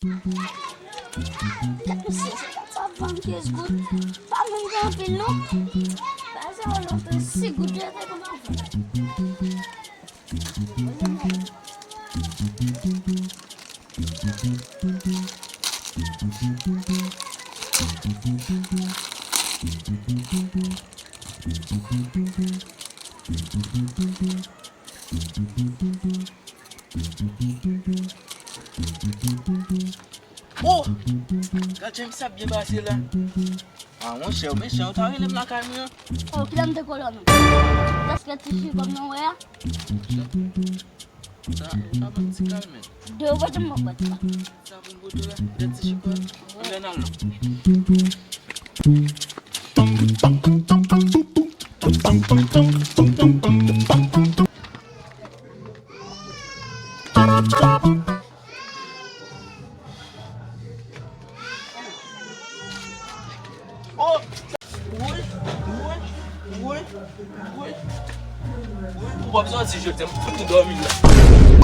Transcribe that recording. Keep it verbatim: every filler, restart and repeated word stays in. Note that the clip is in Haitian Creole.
Tèt mesye, se kat sa vann kenz goud. Pa menm gen anpil non. Ba sa yo lòt si goud yo te konn vann. Oh! Gad jan misye ap byen pase la. Ah, monchè, ou mechan, ou ta rele m lakay mwen an. Oh, kilè m te kolòn ou? Prèske ti chikòm nan wè a. Sa, ou pa ban m ti kal, men. De ou pa janm ban m ti kal. Sa pou m pote la, de ti chikòm. Anben n al non. Oh! Woy, woy, woy, woy, woy. Ou p ap sòti jodi a, m fout ou dòmi la.